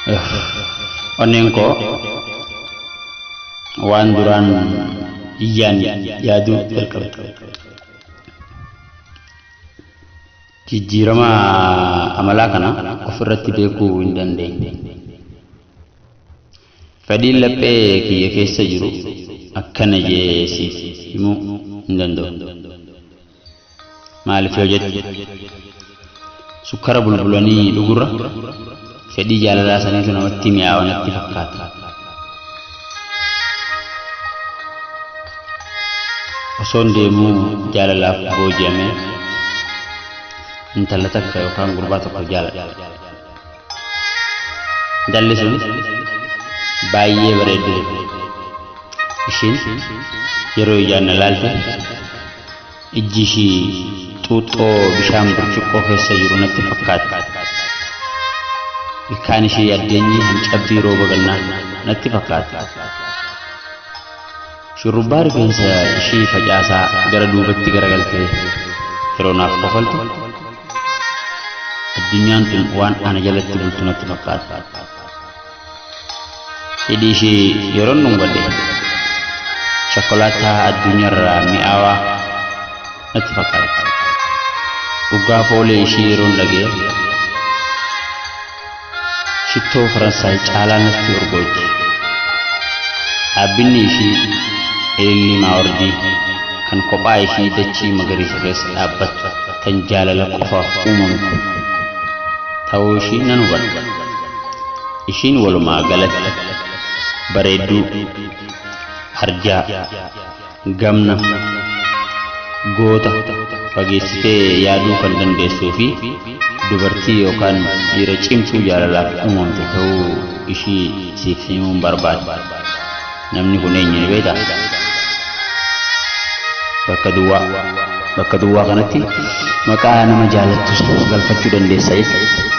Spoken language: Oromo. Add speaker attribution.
Speaker 1: Onneen koo waan duraan iyyaan yaaduu jalqabe. Jijjiirama amalaa kana ofirratti beekuu hin dandeenye. Fedhiin laphee kiyya keessa jiru akkana jee siif himuu hin danda'u. Maaliif yoo jette, sukkara bulbulanii dhugurra fedhii jaalalaa saniitu namatti mi'aawa natti fakkaata. Osoon deemuu jaalalaaf booji'amee intala takka yookaan gurbaa tokko jaaladha. Intalli sun baay'ee bareeddu turte. Ishiin yeroo ijaan na laalte ijji ishii xuuxxoo bishaan burcuqqoo keessa jiru natti fakkaatti. Ilkaan ishii addeenyi hancabbii rooba gannaa natti fakkaata. Shurrubbaa rifeensa ishii facaasaa gara duubatti garagaltee yeroo naaf kofaltu addunyaan tun waan ana jalatti bultu natti fakkaata. Hidhii ishii yeroon dhungadhe shokkolaataa addunyaarraa mi'aawaa natti fakkaata. Urgaa foolee ishii yeroon dhaga'e shittoo Faransaay caalaa natti urgooyti. Dhaabbinni ishii ilillii maawardii kan kophaa ishii dachii magariisa keessa dhaabbattu tan jaalala qofaaf uumamte ta'uu ishii nan hubadha. Ishiin walumaa galatti bareedduu, arjaa, gamna, goota, fageessitee yaaduu kan dandeessuu fi dubartii yookaan dhiira cimtuu jaalalaaf uumamte ta'uu ishii siif himuun barbaada. Namni kun eenyu ni beektaa? Bakka duwwaa. Bakka duwwaa kanatti maqaa nama jaalattu galfachuu dandeessa jechuudha.